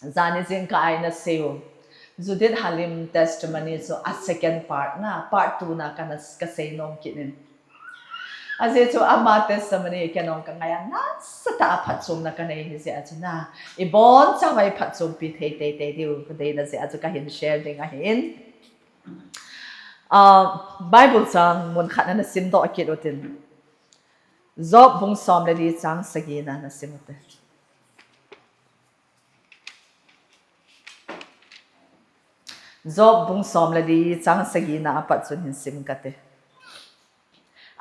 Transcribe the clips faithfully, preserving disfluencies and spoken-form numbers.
Jani jingkah a ina seiyu Judith Halim testimony chu a second part na, part two na kana, kasei nom kit in. Ajeh chu ama testimony kei jong kangai a nasatah a phatchomna kanei hi jeh a chu na, ibonchauva iphatchompi thei teitei diu kadeina jeh a chu kahin share ding ahin. Ah, Bible chang mun khat na nasimdoh kit utin. Job bung som le li chang sagi na nasim ute. Job bung som le li chang sagi na apat chun hin sim kate.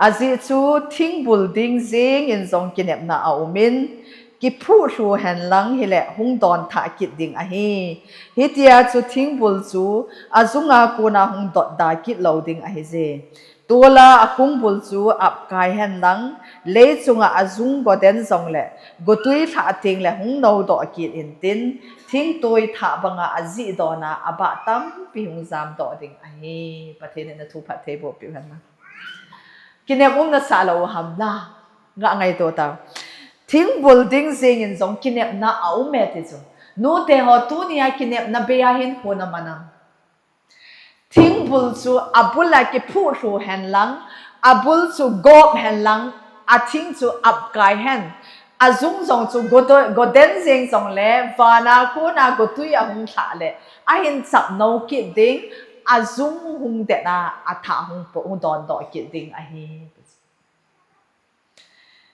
Ajeh chu thingbul ding jeng in jong kinepna aumin, kiphuh lhu hen lang hile hung don thah kit ding ahi. Hitia chu thingbul chu ajunga kona hung dot da kit lou ding ahi je. Tula akungbul chu ap kai hen lang, leichunga ajung goden jongle, gotui lhah teng le hung nodoh kit intin, thingtui thah banga ajih dona abah tampi hung jamdoh ding ahi. Pathen in athu phattheiboh peh hen lang. Kinep um nasah lou u ham la, nga ngaito tau. Thingbul ding jeng in jong kinepna aume ti chu. Nute ho tunia kinepna bei a hinkho naman am? Thingbul chu abul a kiphuh lhu hen lang, abul chu gop hen lang, athing chu ap kai hen. Ajung jong chu godo-, goden jeng jongle, vana kona gotui ahung lhah le, ahin chap no kit ding, ajung hung det a, athah hung po, hung dondoh kit ding ahi.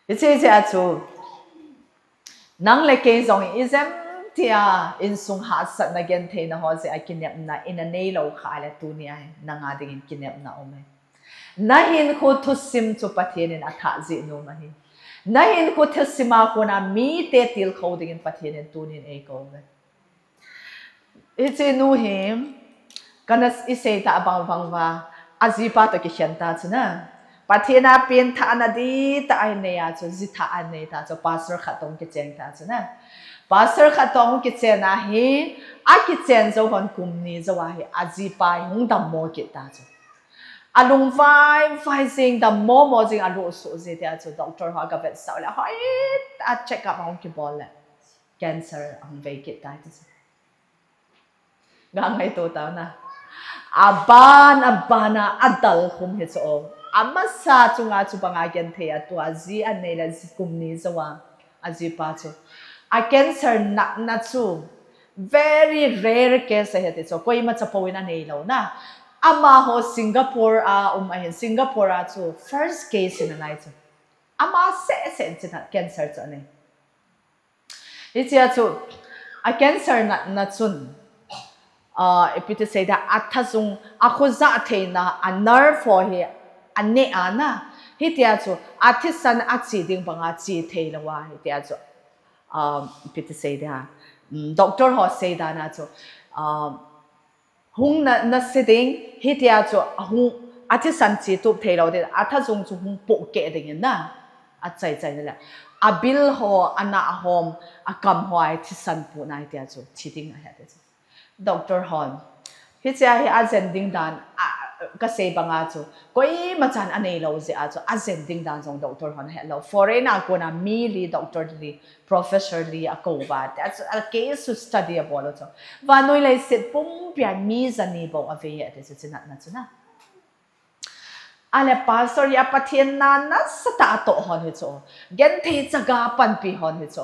Hiche jeh a chu, nang le kei jong ijemtia insung hahsatna gentheina ho jeh a kinepna ina neilou kha le tunia nanga dingin kinepna aume. Nahinkho thusim chu Pathen in athah jeh nom ahi. Nahinkho thusim a kona mite tilkhou dingin Pathen in tunin eikou uve. Hiche nu hi, kana isei ta bang bang uva, ajipa toh kikhen ta chu na. Pathen a pengthahna dihtah ahin nei a chu, jithah ahin nei ta chu, pastor khat toh kichen ta chu na. Pastor khat toh kichen a hi, akichen jou hon kum ni jou a hi, ajipa hi hung dammo kit ta chu. Alung vaivai jing, dammo mo jing, alu suh ji tia chu, doctor ho aga vetsah u le, hoitah a check up ahung kibol le. Cancer ahung vei kit tai ti chu. Nga ngaito tau na. Aban, aban a, adalkhum hi chu o. Amasa chunga chu banga genthei a tua ji ahin nei le ji kum ni jou a. Ajipa chu. A cancer natna chu. Very rare case ahi ti chu. Koima chapou in anei lou na. Amaho Singapore a um ahin. Singapore a chu first case in alai chu. Ama seh seh in china cancer chu anei. Hichea chu, a cancer natna chun, ah, ipi ti sei dia, a thajung, a khojah theina, a nerve ho hi, aneh a na. Hitia chu, a thisan a che ding banga che thei lou a, hitia chu, ah, ipi ti sei dia, um, doctor ho sei dan a chu, ah, hung na, nase ding, hitia chu, a hung, a thisan che tup thei lou ding, a thajung chu hung pohkeh ding in na, a chai chai na le. A bil ho, a nah hom, a kam ho a thisan pu na hitia chu, thi ding ahi ati chu. Doctor hon. Hichea hi a jen ding dan, a, ka sei banga chu, koima chan anei lou jeh a chu, a jen ding dan jong doctor hon ahe lou. Foreign a kona mi li, doctor li, professor li a kou va, that's a case to study a bol u chu. Vannoi leiset pumpia mi jani bou a vei e, ati chu chinatna chu na. Ale pastor ya Pathen na nasatah a toh hon hi chu. Genthei chaga panpi hon hi chu.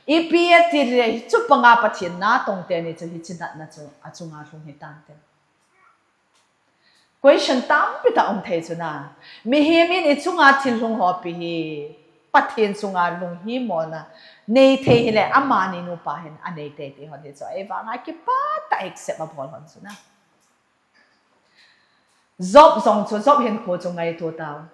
Ipi ati le hi chu panga Pathen na tong teni chu hi chinatna chu a chunga lhung hi tante. Question tampi tah um thei chu na. Mihem in i chunga thil lhung ho pi hi. Pathen chunga lhung hi mo na. Nei thei hile amani nupa hin anei tei tei hon hi chu. Ei vanga kipah tah a accept a bol hon chu na. Job jong chu, Job hinkho chu ngaito tau.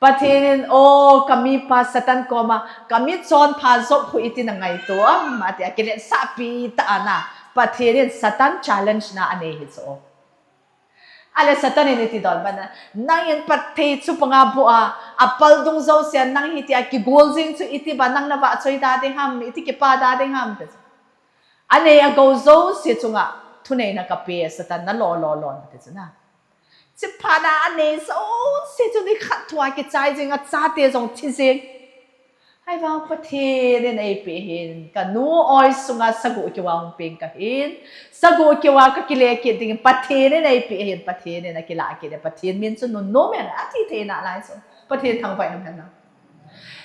Pathen in, o, ka mipa Satan koma, ka michonpha Job khu iti na ngaito am, ati a kiletsahpi tah a na. Pathen in Satan challenge na anei hi chu. Ale Satan in iti don ban a, nang in phatthei chu panga bu a, a pal dung jouse a nang hitia kigol jing chu iti ba nang na vahchoi da ding ham, iti kipa da ding ham, ti chu. Anei agou jouse chunga thuneina kape, Satan na lo lo lo na ti chu na. Chiphat a anei jouse chu ni khat thua kichai jing a chate jong thi jing. Ahivang Pathen in eipeh hin, kanu oi sunga sagu kiva hung peng kahin, sagu kiva kakile kit ding Pathen in eipeh hin, Pathen in akilah kit e, Pathen min chu nunnom hen, athi thei nalai chu. Pathen thangvah in umhen lang.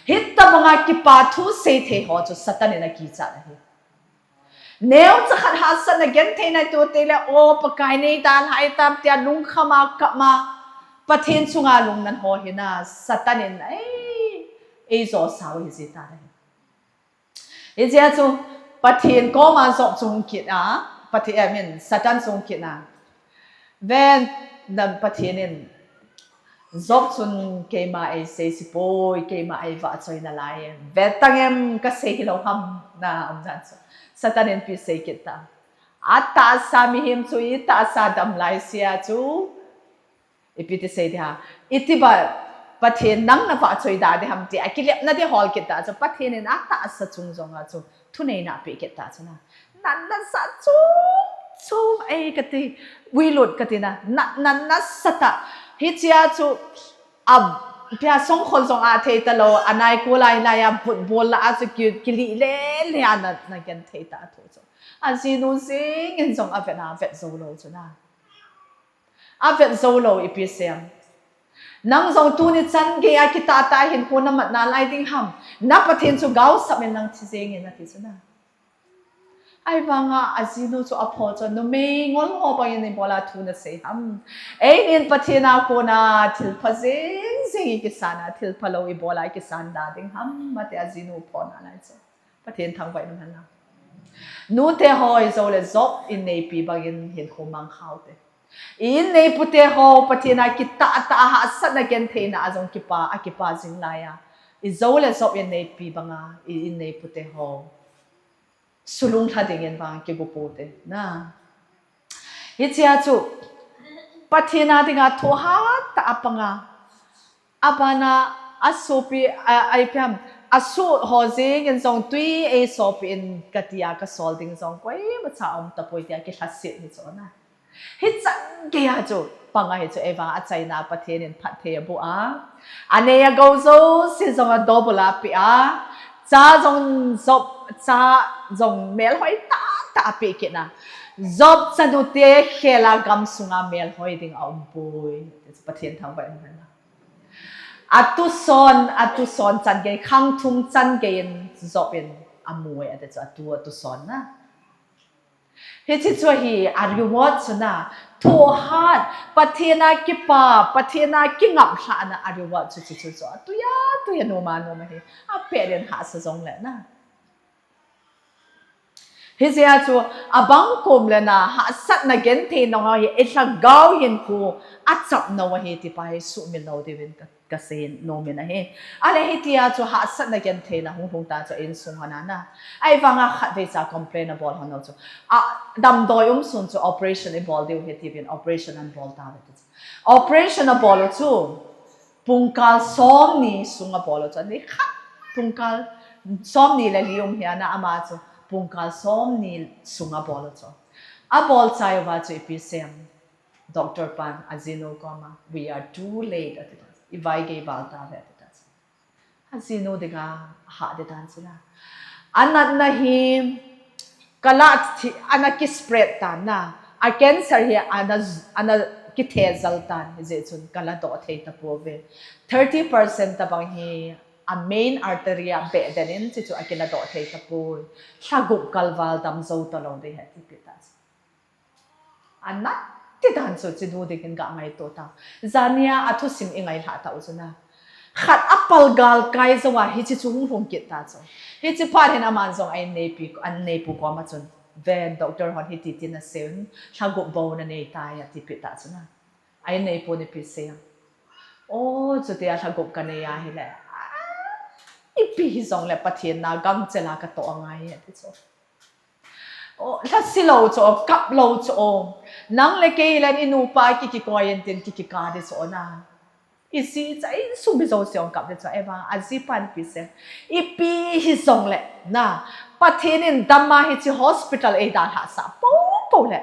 Hitabanga kipa thu seithei ho chu Satan in akichat ahi. Neocha khat hahsatna genthei natoh teng le, o Pakai nei dalhai tam tia lungkham a kap ma, Pathen chunga lungnan ho hi na, Satan in ei, ei josau hi jita ahi. Hijeh chun Pathen koma Job chu hung kit a, Pathen, I mean, Satan chu hung kit a. Ven, na Pathen in, Job chun keima eisei sipoi, keima eivahchoi nalai. Vetang em kasei hilou ham na umdan chu. Satan in ipi sei kit ta. Atahsa mihem chu itahsa damlai sea chu. Ipi ti sei ding ham. Iti ba Pathen nang navahchoi da ding ham tia kilepna ding hol kit ta chu. Pathen in atahsa chung jonga chu. Thuneina apeh kit ta chu na. Natna sat chung chung ei kati. Uilut kati na. Natna nasatah a. Hichea chu a pia songkhol jong athei talou. Anai ko lai lai a vutbol la a chu ki, kilih le le a natna genthei ta thu chu. Ajinu jing in jong avet a vet jou lou chu na. Avet jou lou ipi sei am. Nang jong tuni chan gei a kitah tah a hinkho namat nalai ding ham. Na Pathen chu gaosap in nang thi jeng in ati chu na. Ahivanga ajinu chu apho chu numei ngol ho bangin ibol a thu nasei ham. Eini in Pathen a kona thilpha jeng jeng ikisan a, thilpha lou ibol a ikisan da ding ham. Ati ajinu pho nalai chu. Pathen thangvah in umhen lang. Nute ho ijou le Job inneipi bangin hinkho mang khao te. I inneipu te ho Pathen a kitah tah a hahsatna genthei na a jong kipa, akipa jing lai a. Ijou le Job inneipi banga, i inneipu te ho sulung lha dingin vang kigo pou te. Na. Hichea chu Pathen a dinga thohhat tah a panga. Abana asopi, a, a ipi ham, asoh ho jeng in jong tui eisopi in kati a kasol ding jong koima cha aum tapoi tia kilhaset hi chu na. Hichan gei a chu panga hi chu eiva achaina Pathen in phatthei aboh a. Anei agou jouse jong adouble a apeh a. Cha jong Job, cha jong melhoi tah tah apeh kit na. Job chanu te khel a gamsunga melhoi ding aum poi. Pathen thangvah in umhen lang. Atuson, atuson chan gei, khang thum chan gei in Job in amu e, ati chu atu, atuson na. Hiche chu hi a reward chu na, thohhat, Pathen a kipa, Pathen a kingap lhahna a reward chu, chu, chu, chu, atuya, atuya, noma, noma hi, apeh den hahsa jong le na. Hijeh a chu abang kom le na hahsatna genthei nung a hi i lhagao hinkho achap nau ahi ti pa hi sumil lou diuvin ka, kasei nom in ahi. Ahile hitia chu hahsatna genthei na hung lhung ta chu insung hon a na. Ahivanga khatvei cha complain abol hon u chu. A, damdoi um sun chu operation ibol diu ahi tiuvin operation anabol tauve ti chu. Operation abol u chu. Pungkal somni sung abol u chu, ani khat pungkal somni le li um hi ana ama chu pungkal somni sung abol u chu. Abol chai uva chu ipi sei em, doctor pan ajinu koma, "We are too late," ati ta. "Ivaigei val tauve," ati ta. Ajinu dinga ahah ding dan chu la. Anatna hi Kala thi, ana ki spread tan na. A cancer hi ana, ana kithejal tan, hijeh chun kala doh thei tapouve. Thirty percent tabang hi a main artery a beh den in, hichu akila doh thei tapoi. Lha gup kal val dam jou talou ding ahi, ati peh ta chu. Anat ti dan chu, chinu dingin ga ngaito ta. Jania a thusim i ngailhah tau chu na. Khat a palgal kai jou a hiche chu hung lhung kit ta chu. Hiche phat hin aman jong a inneipi, a inneipu koma chun, "Ven, doctor hon hiti tin asei un, lha gup bou nanei tai," ati peh ta chu na. A inneipu in ipi sei em. "O, chutia lha gup kanei ahile, a, ipi hijongle Pathen na gangchel a katoh angai," ati chu. O, lhasi lou chu, kap lou chu. Nang le kei le i nupa ki, kikoi in tin ki, kikap ding chu na. I ji cha, insung mi jouse hung kap ding chu. Ahivang a jipan ipi sei em. Ipi hijongle na, Pathen in dam a hiche hospital eidalhah sah poupou le,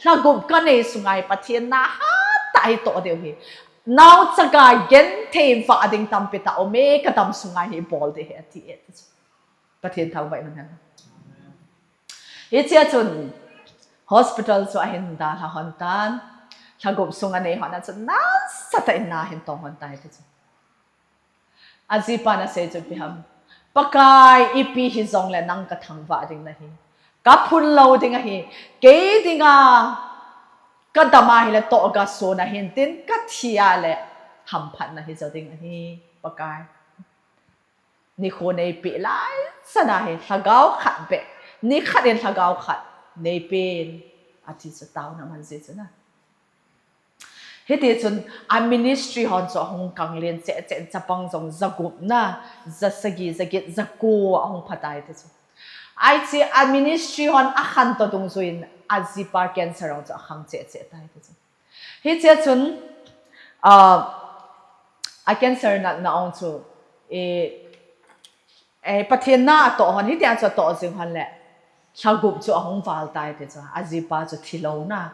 lha gup kanei sunga hi Pathen na hatah a itoh diu ahi. Naochaga genthei vah ding tampi tah aume, kadam sunga hi bol ding ahi ati e. Pathen thangvah in um hen. Hichea chun hospital chu ahin dalha lhon tan. Lhagup sunga nei lhon a chun nasatah in na ahin tong lhon tai ti chu. Ajipan asei chu ipi ham. Pakai, ipi hijongle nang kathangvah ding nahi. Kaphun lou ding ahi. Kei dinga kadam ahile toh gason ahin tin, kathi ahile hamphatna hijou ding ahi. Pakai, nikho neipeh laichan ahi, lhagao khat beh, nikhat in lhagao khat neipen, ati chu taona man ji chu na. Hiti chun a ministry hon chu ahung kanglen cheh cheh in, chapang jong jagupna, jasagi, jaget, jako ahung phatai ti chu. Hiche a ministry hon akhanto dungjuiyin ajipa cancer hon chu akhang cheh cheh tai ti chu. Hichea chun, a cancer natna hon chu, eh, Pathen na atoh lhon, hitia chu atoh jing lhon le lhagup chu ahung val tai ti chu, ajipa chu thilou na.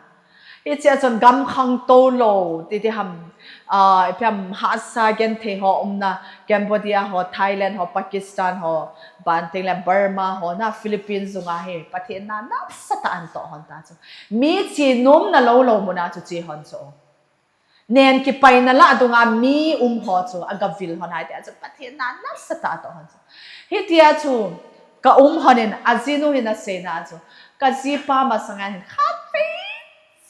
Hichea chun gam khangtou lou, titi ham, ipi ham, hahsa genthei ho umna, Cambodia ho, Thailand ho, Pakistan ho, banting le Burma ho na, Philippines dunga hi Pathen na nasatah in atoh lhon ta chu. Mi che nomna lou lou muna chu che lhon chu. Nen kipaina lah dunga mi um ho chu agavil lhon ahi tia chu, Pathen na nasatah atoh lhon chu. Hitia chu kaum lhon in, ajinu hin aseina chu, kajipa masanga hin khatvei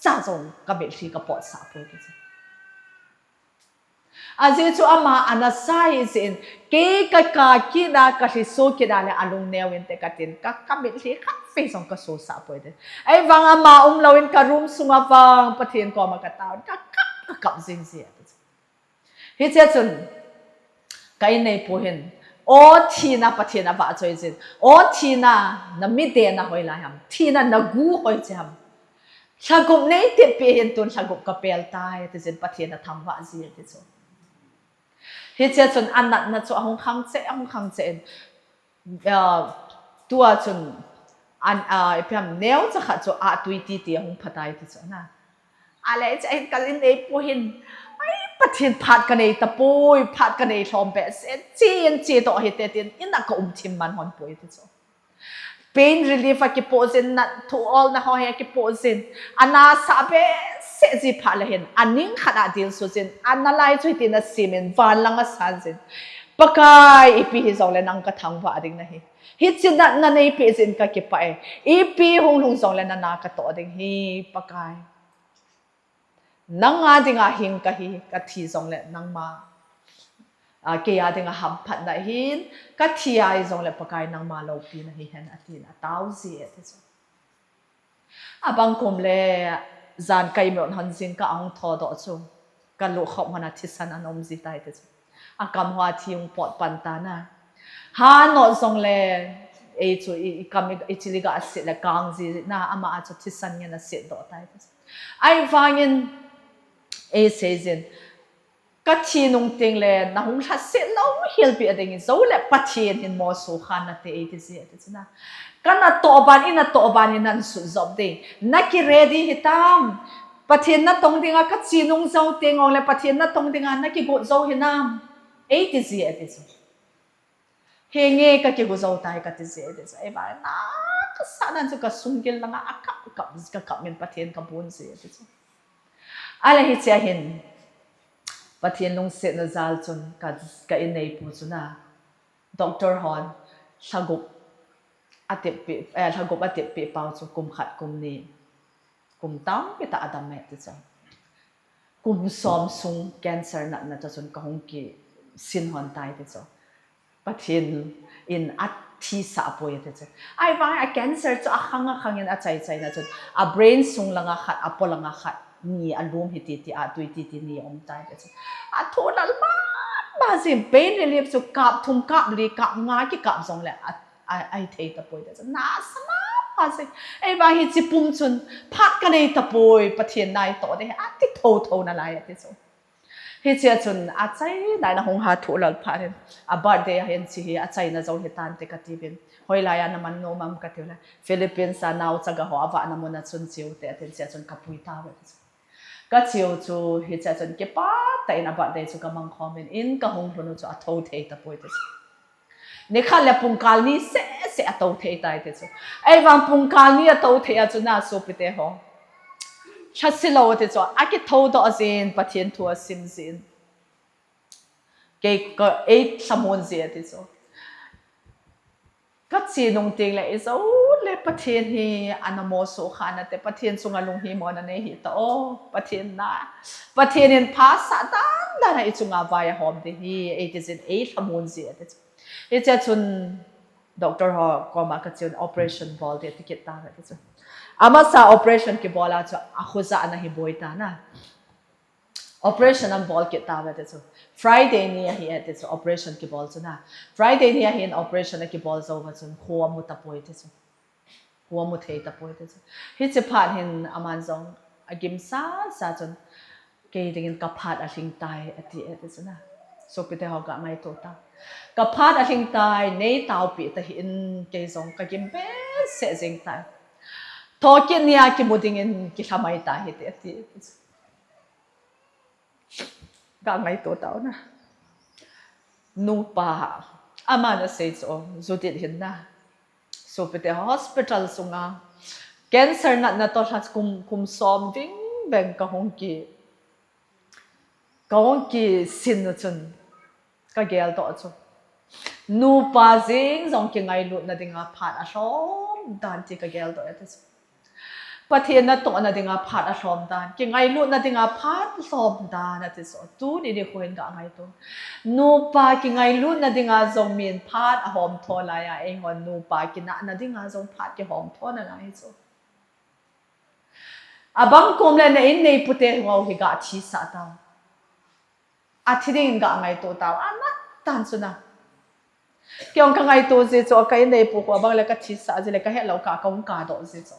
cha jong kamitlhi kapotsah poi ti chu. Ajeh chu ama ana sa hijeh in, kei kakap kit a, kalhiso kit a le alungneo inte katin, ka, kamitlhi khatvei jong kasosah poi ti. Ahivang ama umlouvin ka room sunga vang Pathen koma kataovin, kakap, kakap jing ji ati chu. Hichea chun ka inneipu hin, O thina, Pathen avahchoi jin. O thina, namit dena hoilai ham. Thina nagu hoiche ham. Lhagup neitep peh hin, tun lhagup kapel tai, ati jin, Pathen athangvah ji ati chu. Hichea chun anatna chu ahung khang cheh, ahung khang cheh in, tua chun an, ipi ham, neocha khat chu atui titi ahung phatai ti chu na. Ahile hichea hin ka inneipu hin, Ai, Pathen, phat kanei tapoi, phat kanei lhom behseh, che in chedoh hite tin, in a kaum thim man lhon poi ti chu. Pain relief akipoh jin, nat thu olna ho hi akipoh jin, ana sah behseh ji phat le hin, aning khat a dilsu jin, ana lai chu hitin asim in, van lang asan jin, Pakai, ipi hijongle nang kathangvah ding nahi. Hiche natna neipeh jin kakipah e. Ipi hunglhung jongle nana katoh ding hi, Pakai. Nanga dinga hing kahi, kathi jongle nangma, keiya dinga hamphatna ahin, kathi ahijongle Pakai nangma loupina hihen atin atao ji e ti chu. Abang kum le jan ka imut lhon jingkah ahung thodoh chu, kalut khop lhon a thisan ana um ji tai ti chu. Akam hoa thi hung pot pan tan a. Ha not jongle, ei chu i, ikam i, ichili ga aset le kang ji na, ama a chu thisan ngen asetdoh tai ti chu. Ahivangin, eiseijin, kathi nung tengle nahung lhaset lou helpeh ding, joule Pathen hin moso khan nate eiti ji ati chu na. Kanatoh ban, inatoh ban hi nahin sutjop ding. Naki ready hitam. Pathen natong dinga kache nung jou teng jongle Pathen natong dinga nakigot jou hinam, eiti ji ati chu. Henge kakigot jou tai kati ji ati chu. Ahivangin na kasahna chu kasunggil langa akap, kap, kakap in Pathen kabon ji ati chu. Ahile hichea hin Pathen lungsetna jal chun ka, ka inneipu chu na, doctor hon lhagup ateppeh, eh, lhagup ateppeh pau chu kum khat, kum ni, kum tampi tah adam e ti chu. Kum som sung cancer natna chu chun kahung kisin lhon tai ti chu. Pathen in athisah poi ati chu. Ahivangin a cancer chu akhang akhang in achai chaina chun, a brain sung langa khat, apo langa khat, ni alum hiti ti, atui titi ni aum tai ti chu. Athu lal mama jin, pain relief chu kap thum, kap li, kap nga kikap jongle a, a, ahithei tapoi ti chu. Nasa mama jin. Ahivang hiche pum chun phat kanei tapoi, Pathen na itoh ding ahi, ati thotho nalai ati chu. Hichea chun achaina in ahung hathu lal phat in, a birthday ahin, hiche hi achaina jou hitante katiuvin, hoilai a naman nom am katiule, Philippines a naochaga ho avahna mun a chun cheute atin, hichea chun kapui tauve ati chu. Ka cheu chu hiche chun kipah tah in a birthday chu ka mang khom in, in ka hung lhun u chu a tho thei tapoi ti chu. Nikhat le pungkal ni seh seh a tho thei tai ti chu. Ahivang pungkal ni a tho thei a chu na sopite ho, lhase lou ti chu, a kitho doh jin, Pathen thu a sim jin. Kei ka ei lhamon jia ti chu. Ka che nung teng le, i jo le Pathen hi ana moso kha nate, Pathen chunga lunghimon anei hih ta o, Pathen na, Pathen in pha sah dan dan a i chunga vai a hom ding hi, ei ti jin ei lhamon jia ti chu. Hiche chun doctor ho koma ka cheun operation bol ding ti kit tauve ti chu. Amasa operation kibol a chu a khojah ana hi boi ta na. Operation an bol kit tauve ti chu. Friday ni ahi e ti chu, operation kibol chu na. Friday ni ahin operation a kibol jou va chun kho amu tapoi ti chu. Kho amu thei tapoi ti chu. Hiche phat hin aman jong a gim sa sa chun, kei dingin ka phat a lhing tai ati e ti chu na. Sopite ho ga ngaito ta. Ka phat a lhing tai, nei taopi tahih in kei jong ka gim behseh jeng tai. Thokit nia kimu dingin kilhamai ta hite ati e ti chu. Ka ngaito tau na. Nupa, aman asei chu, Judith hin na. Sopite hospital sunga. Cancer natna toh lha kum, kum som ving veng ka hung ki, ka hung kisin u chun. Ka geldoh chu. Nupa jeng jong kingailutna dinga phat alhom dan ti ka geldoh e ti chu. Pathen natohna dinga phat alhom dan, kingailutna dinga phat alhom dan ati chu. Tuni nikho hin ka ngaito. Nupa kingailutna dinga jong min phat ahom tho lai a, eihon nupa kinahna dinga jong phat kihom tho nalai hi chu. Abang kom le na in neipute ho hi ga thisah tau. Athi dingin ga ngaito tau, anat tan chu na. Kei jong ka ngaito ji chu, ka in neipu khu abang le ka thisah ji le ka hetlou kah a ka hung kahdoh ji chu.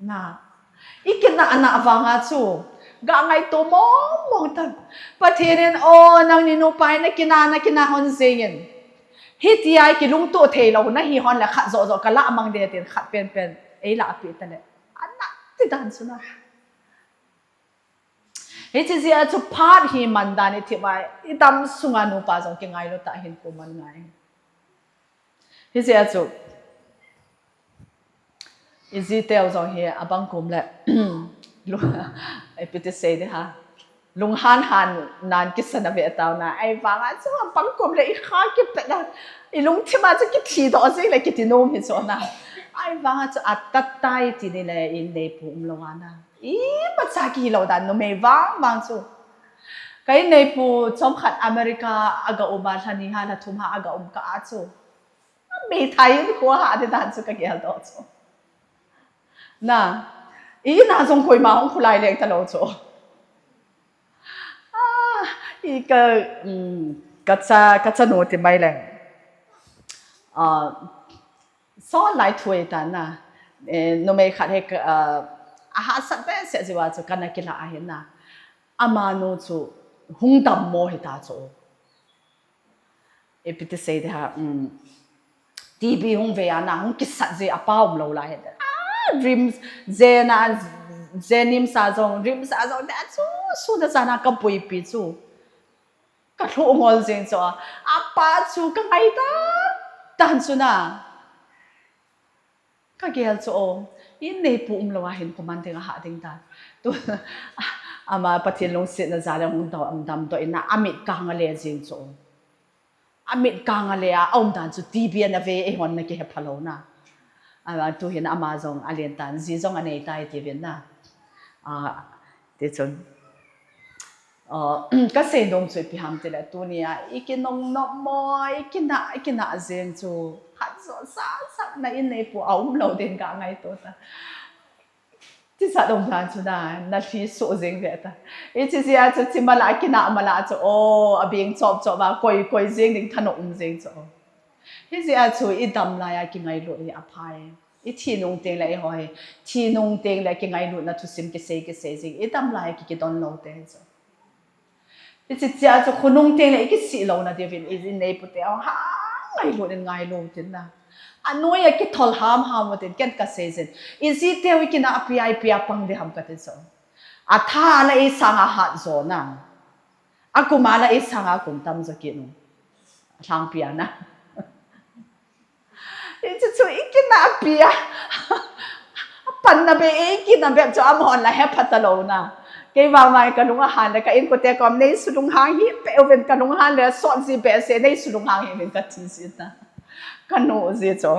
Na. I kinah, anah vanga chu. Ga ngaito mong mong tan. Pathen in, o, nangni nupa hi na kinah, na kinah hon jeng in. Hitia i kilungtoh thei lou, na hi hon le khat joh joh ka lah mang ding tin khat pen pen. Ei lahpeh ta le. Anat ti dan chu na. Hiche jeh a chu phat hi man dan i thim a, i dam sunga nupa jong kingailu tah hin khu man ngai. Hiche jeh a chu, i jiteu jong hi abang kom le, lu-, ipi ti sei ding ham. Lunghan han nan kisan ave tau na. Ahivanga chu abang kom le i kha kipet a, i lungthim a chu kithi doh jeng le kiti nom hi chu na. Ahivanga chu atat tai ti ni le in neipu umlou a na. Imacha kihilou dan, numei vang vang chu. Ka in neipu chomkhat America a ga um a, lha ni ha, lha thum ha a ga um kah a chu. Meithai in khu aha ding dan chu ka geldoh chu. Na, i in a jong koima hung khu lai leng talou chu. Ah, i ka, um, ka cha, ka chanu ti mai leng. Ah, Sol lai thu ahi tan na, eh, numei khat hi ka, ah, ahahsat behseh jeh uva chu kana kilah ahi na. Amanu chu hung dammo hita chu. Ipi ti sei ding ham, um, T B hung ve a na, hung kisat jeh a pa umlou lai ahi. Ah, RIMS, jeh na, jeh NIMS a jong, RIMS a jong, tia chu, sun a jan a ka boipi chu. Ka lhoh ngol jeng chu a, apa chu ka ngai tan, tan chu na. Ka gel chu o, in neipu umlou a hin koiman ding a hah ding dan. Tu, ama Pathen lungsetna jal a hung dam, damdoh in a, amit kang a le jeng chu o. Amit kang a le a, a um dan chu T B ana ve, eihon na kihe phalou na. A, tu hin ama jong alen tan, ji jong anei tai ti uvin na. A, ti chun. A, ka sei nom chu ipi ham ti le, tuni a, i kinung nop mo, i kinah, i kinah jeng chu, khat joh sah sah na in neipu a umlou ding ka ngaito ta. Tisa dong dan chu na, na lhi suh jeng ve ta. Hiche jeh a chu, chi mala, kinah mala chu, o, a beng chop chop a, koi, koi jeng ding thanom um jeng chu, o. Hijeh a chu, i dam lai a kingailut hi aphai. I thi nung teng le eiho hi, thi nung teng le kingailutna thusim kisei, kisei jeng. I dam lai a ki, kidon lou te chu. Hiche jeh a chu khonung teng le i kisih louna diuvin i, i neipu te hung ha ngailut in ngailu tin na. Anoi a kithol ham ham u tin ken ka sei jin. I ji teu i kinah a pia i pia pang ding ham ka ti chu. Atha la ei sanga hat jo na. Akuma la ei sanga kum tam jo kit nu. Lhangpia na. Hichu chu i kinahpia. Apanna be ei kinah be chu amahon la hepha talou na. Kei vang mai ka lung ahan le ka inkote kom nei sulunghang hi pe uvin ka lunghan le sot ji be se nei sulunghang hi min ka thi ji na. Ka nu ji chu.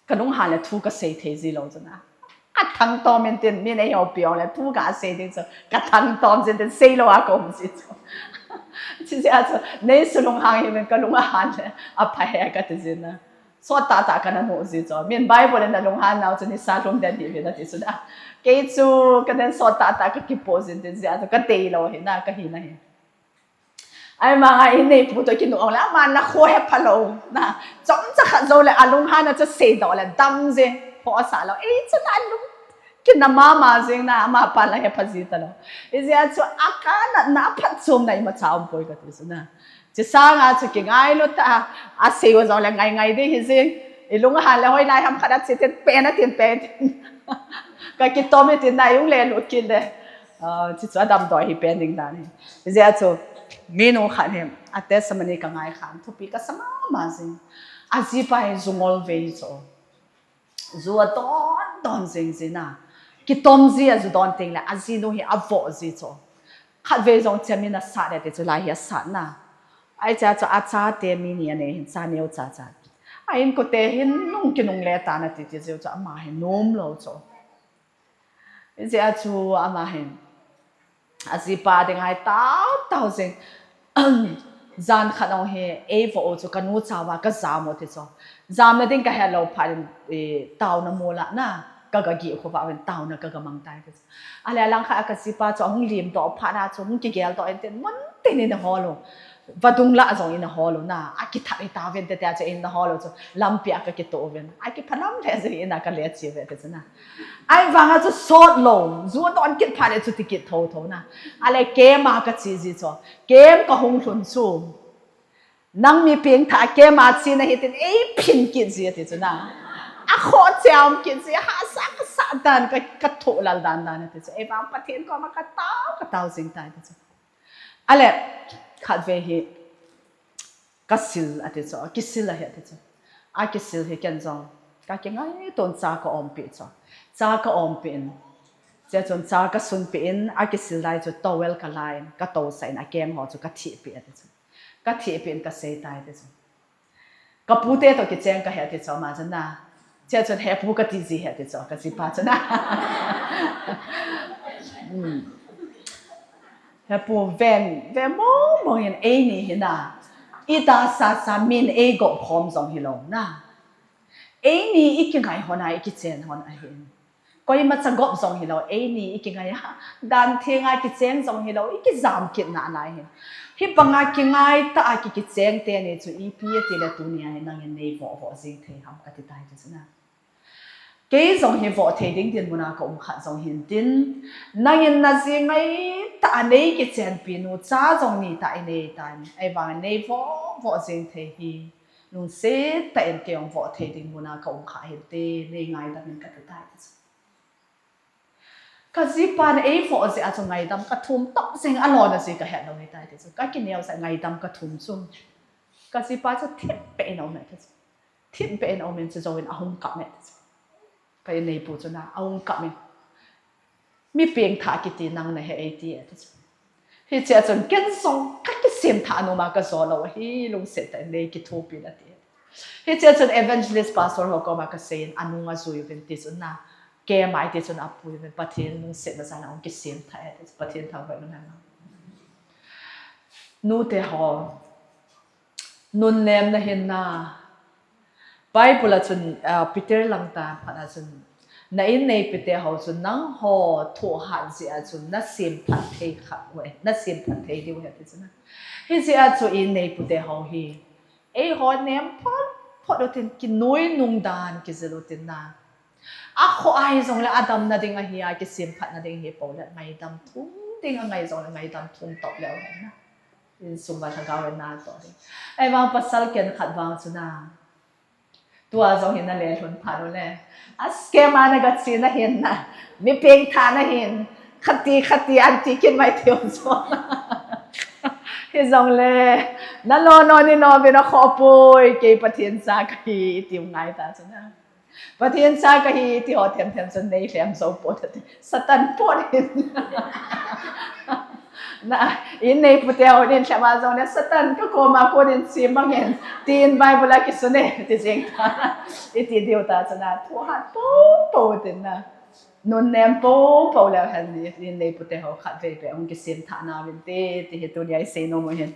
Ka lunghan le thu ka sei thei ji lou chu na. Ka thangtom in tin, min ei houpi ong le thu ka sei ding chu. Ka thangtom jin tin sei lou a ka um ji chu. Chi jia chu, nei sulunghang hi min ka lung ahan le, apha he ka ti jin na. Sot tahtah ka na nu ji chu. Min Bible in na lunghan nau chu nisa lhum den hi vin na ti chu na. Kei chu ka den sot tahtah ka kipo jin tin jia chu ka tei lou hi na, ka hi na hi. Ahivanga in neipu toh kinu ong le, aman la kho hepha lou na. Chomcha khat jou le, alunghan a chu seidoh le, dam jing. Pho asa lou. Ei chu na lung. Kina mama jing na, ama pan la hepha ji talou. Hijeh a chu, akana, na phatchomna imacha um poi ka ti chu na. Chi sanga chu kingailu ta, asei u jong le ngai ngai ding hi jing. I lung ahan le hoilai ham khat a chi tin, pe na tin, pe tin. Ka kitom hi tin na, i ung le lut kit le. Ah, chi chu adam doi hi pen ding dan hi. Hijeh a chu, mi nu khat hi, a testimony ka ngai khan, thupi ka sa mama jing. Ajipa hi ju ngol ve hi chu. Ju adon don jing jin na. Kitom ji a ju don teng le, ajinu hi avoh ji chu. Khatvei jong chemcha in asat le ti chu lai hi asat na. Ahi cha chu achate mi ni anei hin cha neo cha cha. A inkote hin nung kinung le ta na ti ti jeh chu ama hi nom lou chu. Hijeh a chu ama hin. Ajipa ding ahi tao tao jing. Jan khat ong hi, ei vo u chu ka nu chauva ka jam u ti chu. Jamna ding ka het lou phat in, eh, taona mol a na, ka ga gih khovah uvin taona ka ga mang tai ti chu. Ahile langkhat a ka jipa chu ahung limdoh phat na chu, hung kigeldoh in tin, mun tin in ahol u. Vadung lah jong in ahol u na, akithah hi tauvin tete a chu in ahol u chu, lampi a ka kitoh uvin. Akiphalam le jeh in a ka le chi uve ti chu na. Ahivanga chu sot lou, ju adon kit phat le chuti kit thotho na. Ahile camp a ka che ji chu. Camp ka hung lhun chu. Nang mi pengthah camp a che na hi tin ei phin kit ji ati chu na. Akhoh cheh a um kit ji, hahsa ka sah dan ka, ka thoh lal dan dan ati chu. Ahivang Pathen koma ka tao, ka tao jing tai ati chu. Ahile, khatvei hi, ka sil ati chu, akisil ahi ati chu. Akisil hi ken jong, ka kingaito in cha ka ompeh chu. Cha ka ompeh in, che chun cha ka sunpeh in, akisil lai chu towel ka la in, ka tousah in, akeng ho chu ka thehpeh ati chu. Ka thehpeh in ka sei tai ati chu. Ka pute toh kicheng ka hi ati chu, ama chun na. Che chun, "He pu," ka ti ji hi ati chu, ka jipa chun na. Hmm. He pu, ven, ven mong mong in eini hi na. Ita sa sa min ei gop khom jong hilou na. Eini i kingai hon a, i kichen hon ahin. Koimacha gop jong hilou, eini i kingai a. Dan theng a kichen jong hilou, i kijam kit nalai hin. Hibang a kingai tah a ki, kicheng teni chu ipi ati le tuni a hi nangin nei voh voh jing thei ham ka ti tai ti chu na. Kei jong hi voh thei ding dinmun a ka um khat jong hin tin, nangin na ji ngai tah a nei kichenpi nu cha jong ni tah i nei tan, ahivang nei voh voh jing thei hi, lungset tah in kei jong voh thei dinmun a ka um kha hin te, nei ngaidam in ka ti tai ti chu. Ka jipan ei voh jeh a chu ngaidam ka thum tah jing a lona ji ka het lou ni tai ti chu. Ka kineo sa ngaidam ka thum chu. Ka jipa chu thip pe in a um e ti chu. Thip pe in a um in chu jouvin ahung kap e ti chu. Ka inneipu chu na, ahung kap in. Mi pengthah kiti nang na he ei ti e ti chu. Hiche a chun ken jong ka kisemthah nom a ka jo lou ahi, lungset tah in nei kithopi in ati. Hiche a chun evangelist pastor ho koma ka sei in anung ajui uvin ti chun na. Kei mai ti chun apui uvin Pathen lungsetna jal a ahung kisemthah e ti chu Pathen thangvah in um hen lang. Nute ho. Nunnemna hin na. Bible a chun, ah, Peter lang ta phat a chun, na inneipute ho chun nangho thohhat jeh a chun na semphat thei kha uve, na semphat thei diu ahi ti chu na. Hijeh a chu inneipute ho hi, eiho nem phot phot u tin kinoi nung dan kijil u tin na. Akhoh ahi jongle adamna ding ahi a, kisemphatna ding hi pou le ngaidam thum ding angai jongle ngaidam thum top leu hen na. Insung uva lhagao in na toh ding. Ahivang pasal ken khat vang chu na. Tua jong hin na lelhun phat u le. A scam a na ga che na hin na. Mi pengthah na hin. Khati, khati, anti kin mai thei um chu. Hijongle, nalo no ni no vin akhoh poi, kei Pathen cha kahi, iti u ngai ta chu na. Pathen cha kahi, iti ho them them chun nei lhem jou poi ta ti. Satan poi in. Na, in neipu te ho in lhem a jongle Satan kakoma kon in chi mangin. Tin Bible a kisun e, ti jeng ta. Iti diu ta chu na. Thu hat po po tin na. Nunnem po po leu hen in neipu te ho khatvei vei hung kisem tha nauvin te, ti hi tunia isei nom u hin.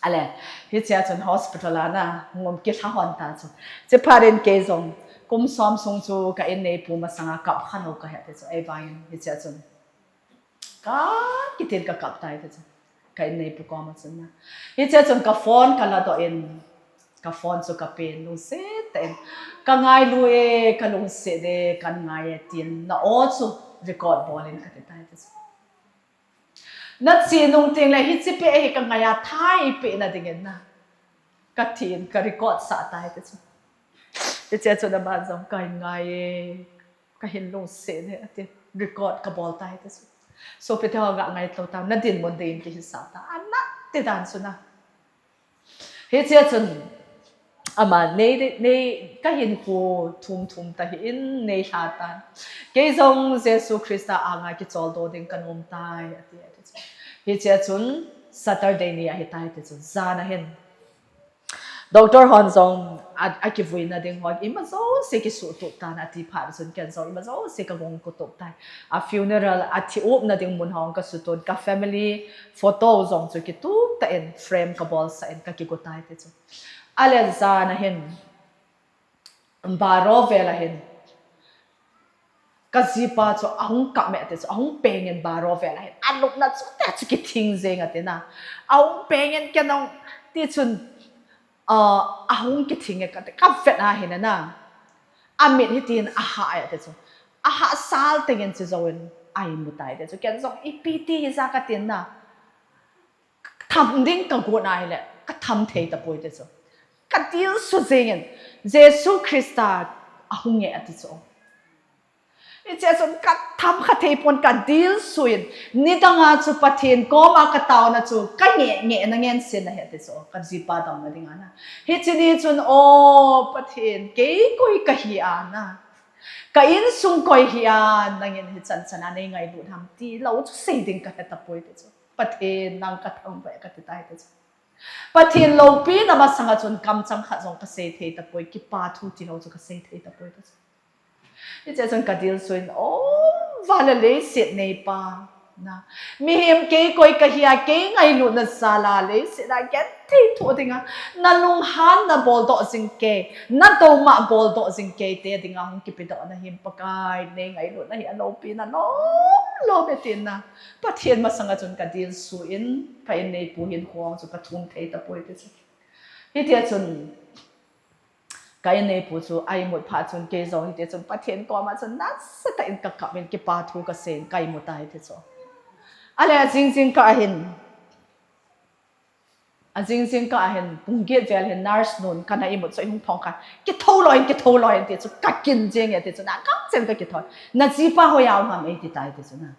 Ale, hichea chun hospital a na, hung um kilha hon ta chu. Chuphat in kei jong, kum som sung chu ka in neipu masanga kap kha lou kahi ti chu, ahivangin, hichea chun. Ka kitin ka kap tai ti chu. Ka in neipu koma chun na. Hichea chun ka phone ka ladoh in, ka phone chu ka pen lungset tah in. Ka ngailu e, ka lungset e, kan ngai e tin, na aw chu record bol in ka ti tai ti chu. Na chi nung teng le hiche peh hi ka ngai a tha eipeh na dingin na. Ka thi in ka record sah tai ti chu. Hichea chun ama jong ka ngai e, ka hin lungset e, ati. Record ka bol tai ti chu. Sopi te ho ga ngai tou ta, na dinmun ding in kihi sa ta. Ana ti dan chu na. Hichea chun, ama, nei, nei, ka hinkho thum thum ta hi in nei lha tan. Kei jong Jesu Christa anga kicholdo ding ka nom tai, ati, ati chu. Hichea chun, Saturday ni ahi tai ti chu. Jan a hin. Doctor hon jong, a, a kivuina ding hon, ima jouse kisutup tan, ati phat chun ken jong, ima jouse ka gong kutup tai. A funeral, a thi upna ding mun hon ka sutun, ka family, photo jong chu kitup tah in frame ka bolsah in ka kigo tai ti chu. Ale jan a hin, baro vel a hin, ka jipa chu ahung kap me ti chu, ahung peng in baro vel a hin, alupna chu te chu kithing jeng ati na. Ahung peng in ken jong ti chun, ah, ahung kithing e ka ti, ka vet a hin na. Amit hitin ahah e ti chu. Ahah sal teng in chu jouvin a imu tai ti chu. Ken jong ipi ti hija ka tin na. Tham ding ka gon ahile, ka tham thei tapoi ti chu. Ka dilsu jeng in, Jesu Christa ahung e ati chu. Hichea chun ka tham kha thei pon ka dilsu in, nidang a chu Pathen koma ka taona chu, ka nge, nge na ngen sin ahi ati chu. Ka jipa damna ding a na. Hiche ni chun, o Pathen, kei koi kahi a na. Ka insung koi hi a, nangin hichan chan a nei ngailut ham ti lou chu sei ding ka he tapoi ti chu. Pathen nang ka thangvah e ka ti tai ti chu. Pathen loupina masanga chun kamchang khat jong ka sei thei tapoi, kipa thu ti lou chu ka sei thei tapoi ti chu. Hichea chun ka dilsu in, o, van le leiset neipa. Na, mihem kei koi kahi a, kei ngailutna jal a leiset a genthei thoh ding a, na lunghan na boldoh jing kei, na douma boldoh jing kei te ding a hung kipedoh na him Pakai, nei ngailutna hi aloupina lom lom e tin na. Pathen masanga chun ka dilsu in, ka in neipu hinkho chu ka thum thei tapoi ti chu. Hitia chun, ka in neipu chu a imut phat chun kei jong hitia chun Pathen koma chun nasatah in ka kap in kipa thu ka sei in ka imu tai ti chu. Ale a jing jing kah a hin, a jing jing kah a hin, pung get vel hin nurse nun kana imut chu eihung phong khan, kithou loi in, kithou loi in ti chu ka kin jing e ti chu, na kamchen ka kithou. Na jipa hoiya um ham eiti tai ti chu na.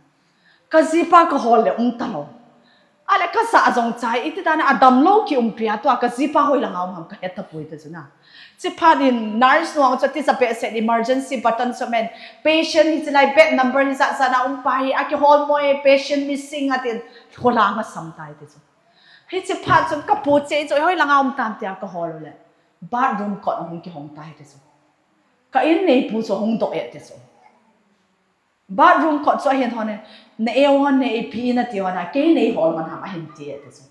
Ka jipa ka hol le um talou. Ale ka ja jong chai, iti dan a damlou kiumpi a tua ka jipa hoilang a um ham ka he tapoi ti chu na. Chuphat in nurse nu ang chu tisa behseh in emergency button chu amen. Patient hi chilai bed number hi jat jat na um pa hi, akihol mo e, patient missing atin, kholang asam tai ti chu. Hiche phat chun ka pu che chu hoilang a um tam tia ka hol u le. Bathroom kot ahung kihong tai ti chu. Ka in neipu chu ahung doh e ti chu. Bathroom kot chu ahin hon e, na eu hon ne ipi nati hon a, kei nei hol man ham ahin ti e ti chu.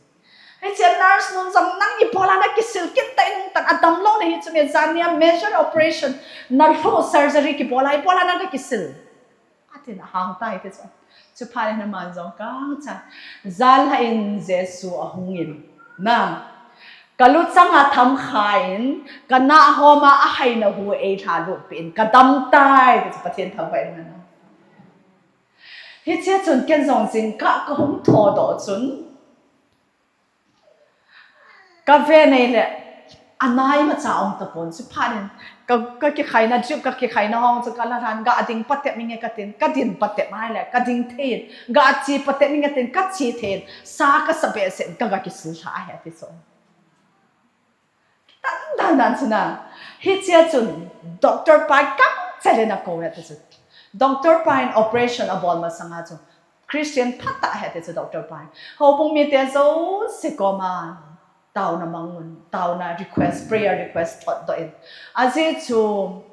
Hiche nurse nun jong nang ibola na kisil kit ta in hung tan, adamlou na hi chu me jan nia major operation, na lhu surgery kibola, ibola na na kisil. Atin ahang tai ti chu. Chuphat in aman jong kang cha. Jan lha in Jesu ahung in. Na. Ka luchang a tham kha in, ka nah hom a ahaina hu eilha lut peh in, ka dam tai, ti chu Pathen thangvah in na. Hichea chun ken jong jingkah ka hung thou doh chun, ka ve nei le, Anai macha um tapon, chuphat in ka, ka kikhaina, drip ka kikhaina hong chu ka la lhan, ga ding patep inge ka tin, ka ding patep mai le, ka ding thei in, ga che patep inge tin, ka che thei in, sa ka sa behseh in, ka ga kisil lha ahi ati chu. Dan dan dan chu na. Hichea chun doctor pa kam chale na ko ahi ati chu. Doctor pa in operation abol masanga chu Christian phatah ahi ati chu doctor pa in. Houbung mite jouse koma taona mang un, taona request, prayer request thot doh in. Ajeh chu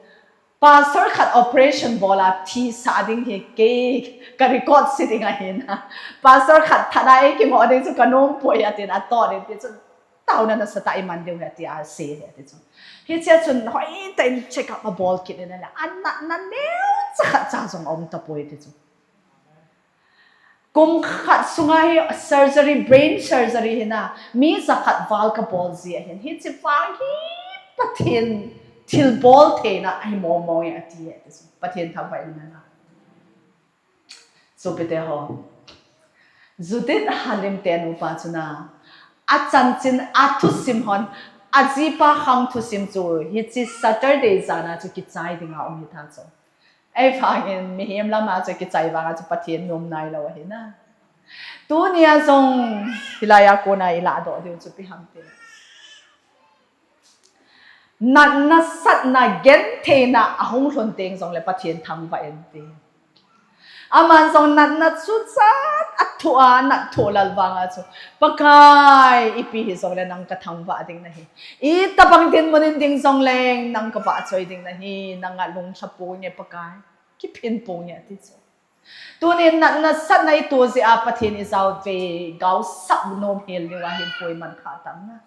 pastor khat operation bol a thi sa ding hi kei ka record se ding ahin. Pastor khat that a ei kimo ding chu ka nom poi atin ato ding ti chu. Taona nasatah i man diu ahi tia asei ahi ati chu. Hichea chun hoitah in check up abol kit in ale, anatna neocha khat cha jong aum tapoi ati chu. Kum khat sunga hi surgery, brain surgery hi na, mi jakhat val ka bol ji ahin. Hiche vang hi Pathen thilbol theina ahi mong mong e ati e ati chu. Pathen thangvah in umhen lang. Sopite ho. Judith Halim te nupa chu na. Achanchin athusim hon. Ajipa khang thusim chu. Hiche Saturday jana chu kichai dinga um hita chu. Ahivangin mihem lama chu kichai vanga chu Pathen nom nailou ahi na. Tunia jong hilaiya kona i ladoh diu chu ipi ham tile. Natna satna gentheina ahung lhun teng jongle Pathen thangvah in ti. Aman jong natna chuchat a thoh a, nat thoh lal vanga chu, Pakai, ipi hijongle nang ka thangvah ding nahi. Itobang dinmun in ding jongleng nang ka vahchoi ding nahi, nanga lunglha ponge Pakai. Kiphin ponge ati chu. Tunin natna satna i toh jeh a Pathen i jao ve, gaosap nom hel diu ahin poi man kha tam na.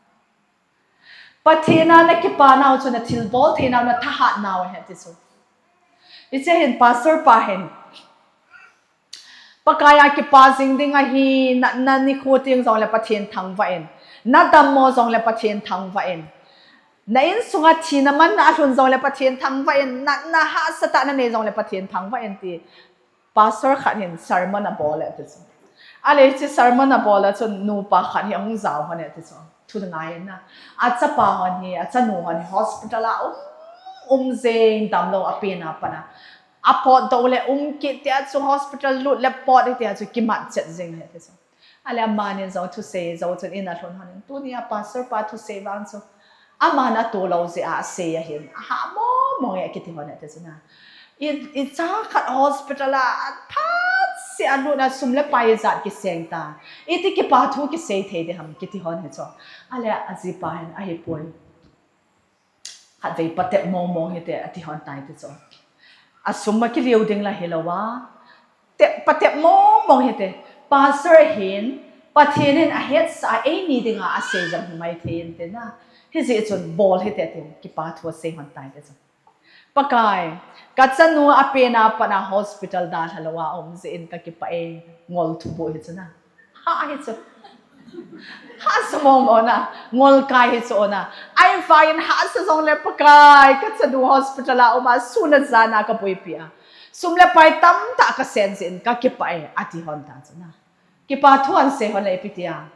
Pathen a na kipa nau chu na thilbol thei nau, na thahat nau ahi ati chu. Hiche hin pastor pa hin, Pakai a kipa jing ding ahi, natna nikho teng jongle Pathen thangvah in, na dammo jongle Pathen thangvah in, na insunga thina manna alhun jongle Pathen thangvah in, natna hahsatah na nei jongle Pathen thangvah in ti. Pastor khat hin sermon abol e ati chu. Ale hiche sermon abol a chun nupa khat hi ahung jao hon e ati chu. Thu ngai na. Achapa hon hi, achanu hon hi hospital a um, um jeng damlou apen a pat a. Apotdoh le um kit tia chu hospital lut le pot hitia chu kimat chet jeng e ati chu. Ale amani jong thusei jou chun in alhun hon in. Tunia pastor pa thusei vang chu. Aman atoh lou jeh a asei ahin. Ahah mong mong e kiti hon e ati chu na. I, icha khat hospital a, aphat seh a lut a sum le pai ijat kiseng ta. Iti kipa thu kisei thei ding ham kiti hon hi chu. Ale ajipa hin ahipoi. Khatvei patep mong mong hite ati hon tai ti chu. Asum a kiliu ding la hilou a. Tep, patep mong mong hite. Pastor hin, Pathen in ahetsah a eini dinga asei jong himai thei inte na. Hijeh chun bol hite tin kipa thu asei hon tai ti chu. Pakai, kachanu apen a pat a hospital dalha lou a um jeh in kakipah e, ngol thubuh hi chu na. Ha hi chu. Hahsa mong mong na, ngol kai hi chu na. Ahivangin hahsa jongle Pakai, kachanu hospital a um a, sun a jan a kabuipi a. Sum le pai tamtah kasen jeh in kakipah e, ati hon ta chu na. Kipa thu ahin sei hon le ipi tia.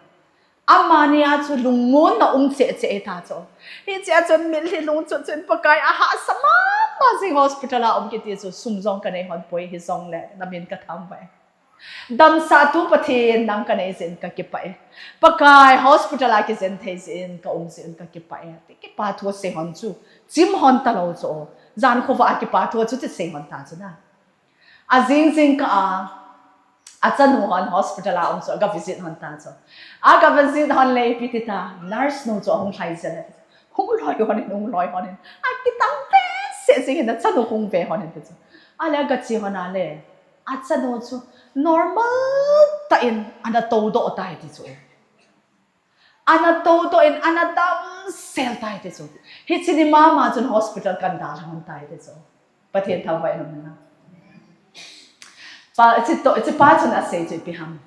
Amani a chu lungmonna um cheh cheh hita chu. Hichea chun mitlhi lungchut chun Pakai ahahsa mama jing hospital a um kiti chu sum jong kanei hon poi hijongle namin kathangvah e. Damsahtu Pathen nang kanei jeh in kakipah e. Pakai hospital a kijen thei jeh in kaum jeh in kakipah e. Ti kipa thu asei hon chu. Chim hon talou chu. Jan khovah a kipa thu chu ti sei hon ta chu na. Ajing jing kah a, achanu hon hospital a um chu, aga visit hon ta chu. Aga visit hon le ipi ti ta, nurse nu chu ahung lhai jeng e. Hung loi hon in, hung loi hon in. Akitang behseh jing in achanu hung ve hon in ti chu. Ale aga che hon a le, achanu chu normal tah in ana toudoh tai ti chu. Ana toudoh in, ana damsel tai ti chu. Hiche ni mama chun hospital kana dalha hon tai ti chu. Pathen thangvah in umhen lang. Pa, hiche toh, hiche pa chun asei chu ipi ham.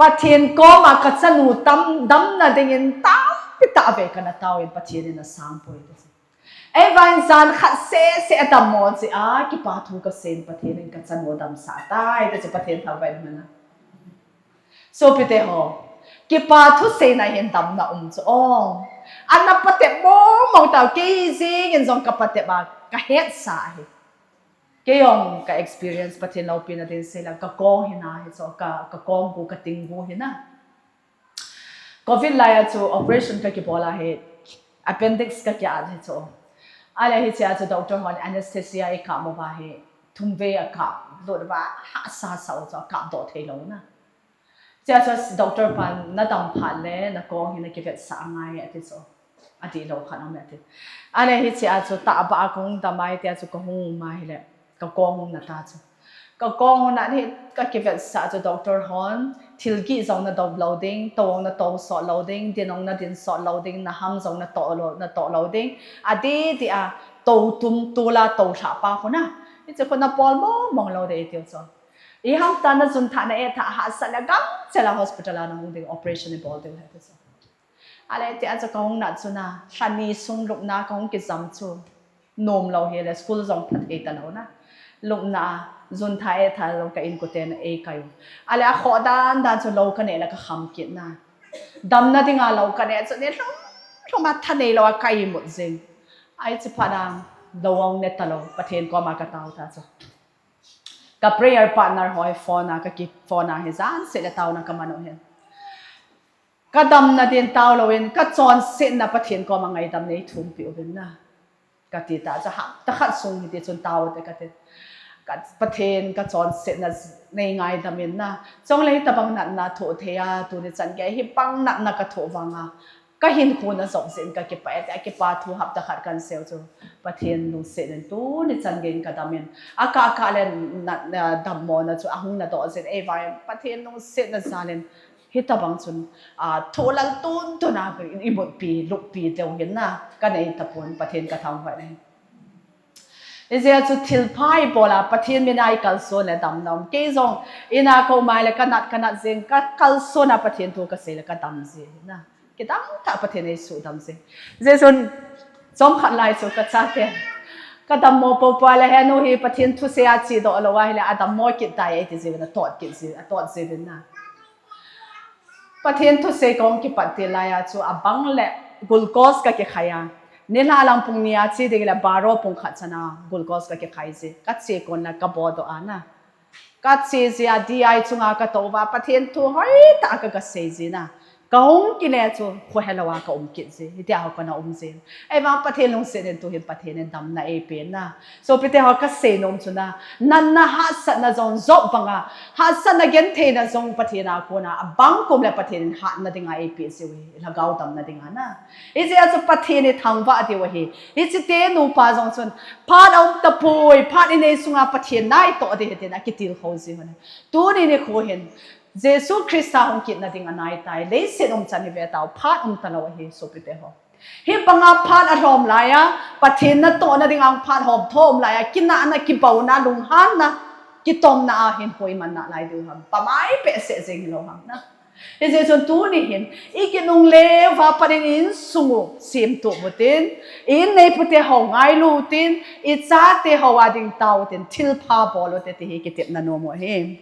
Pathen koma kachanu tam, damna dingin tampi tah vei kana tao in Pathen in asang poi ti chu. Ahivangin jan khat seh seh adammo jeh a, kipa thu kasei in Pathen in kachanu damsah tai ti chu Pathen thangvah in umhen lang. Sopite ho, kipa thu seina hin damna um chu o. Ana patep mong mong tau, kei jeng in jong ka patep a, ka hetsa ahi. Kei jong ka experience Pathen loupina din seile, ka kong hina hi chu, ka, ka kong gu, ka ting gu hina. Covid lai a chu operation ka kibol a hi, appendix ka ki-at hi chu. Ale hiche a chu doctor hon anesthesia ei kap uva hi, thum vei a kap lut uva, hahsa sa u chu, a kap doh thei lou na. Hiche a chu doctor pan, na dam phat le na kong hi na kivetsah angai ati chu. Adih lou khat um e ati. Ale hiche a chu tahbeh a kahung dam a, hitia chu kahung um a hile, ka kong hung na ta chu. Ka kong hung na hi ka kivetsah chu doctor hon, thil gih jong na dom lou ding, tou jong na tou sot lou ding, din jong na din sot lou ding, na ham jong na toh lou, na toh lou ding. Adih dih a, tou tum tula tou lha pa khu na. Hiche khu na bol mong mong lou ding ati chu. Iham ta na jun thah na eh thah hahsat le gamchel a hospital a na hung ding, operation i bol diu ahi ati chu. Ale hitia chu kahung nat chu na, lha ni sung lupna kahung kijam chu. Nom lou hile, school jong pha thei ta lou na. Lupna, jun thah eh thah lou ka inkote na ei kai u. Ale akhoh dan dan chu lou ka neh le ka kham kit na. Damna dinga lou ka neh chu ni lhum lhum a thanei lou a ka imut jing. Hiche phat a lou ahung ne ta lou, Pathen koma ka tao ta chu. Ka prayer partner ho hi phone a, ka ki phone a hi jan seh le taona ka man u hin. Ka damna din tao lou in, ka chonsetna Pathen koma ngaidam nei thumpi uvin na. Ka ti ta chu hapta khat sung hiti chun tao te ka ti. Ka Pathen ka chonsetna nei ngaidam in na. Chule hitabang natna thoh thei a, tuni chan gei hibang natna ka thoh vang a. Ka hinkho na jop jeh in ka kipah e, tia kipa thu hapta khat kan sei u chu. Pathen lungset in tuni chan gei in ka dam in. Akah kah le na, na dammo na chu ahung na doh jeh in, ei vang in Pathen lungsetna jal in hitabang chun, a, thoh lal tun tun a i mutpi, luppi deu hin na, ka nei tapon, Pathen ka thangvah in ahi. Hijeh a chu thilpha i bol a, Pathen min a i kalson le damna um. Kei jong, in a ka um a le ka nat, ka nat jeng, ka kalson a Pathen thu ka sei le ka dam ji na. Kidang tah Pathen ei suhdam ji. Hijeh chun, chomkhat lai chu ka chate. Ka dammo popo a le, he nu hi Pathen thusei a chedoh lou a hile, a dammo kit tai ei ti jiuvin, a tot kit ji, a tot jiuvin na. Pathen thusei kahung kipat til lai a chu abang le glucose ka kikhai a. Nilhah lang pung ni a che ding le baro pung khat chan a glucose ka kikhai ji. Ka che kon le ka bodoh a na. Ka che ji a D I chunga ka tou va Pathen thu hoitah a ka ga sei ji na. Kahung kile chu khohelou a ka um kit ji. Hitia ho kana um ji. Ei vang Pathen lungset in tuhin Pathen in damna ei pen na. Sopite ho ka seinom chu na, natna hahsatna jong jop banga, hahsatna gentheina jong Pathen a kona, abang kum le Pathen in hatna dinga eipeh jiu hi, lhagao damna dinga na. Hijeh a chu Pathen i thangvah diu ahi. Hiche te nupa jong chun, phat aum tapoi, phat inei sunga Pathen na itoh ding ahi tin akitilkhou jiu ahi. Tuni nikho hin, Jesu Christa hung kitna ding anaitai, leiset umchan hi vetau, phat umtalou ahi, sopite ho. Hibanga phat alhom laiya, Pathen natohna dinga phat homtho um laiya, kinahna, kibouna, lunghanna, kitomna a hin hoiman nalai diu ham. Pamai behseh jeng hilou ham na. Hijeh chun tuni hin, i kinungle uva pat in insung u semtup utin, i inneipute ho ngailu utin, i chate ho a ding tao utin, thilpha bol ute ti hi kitepna nom u ahi.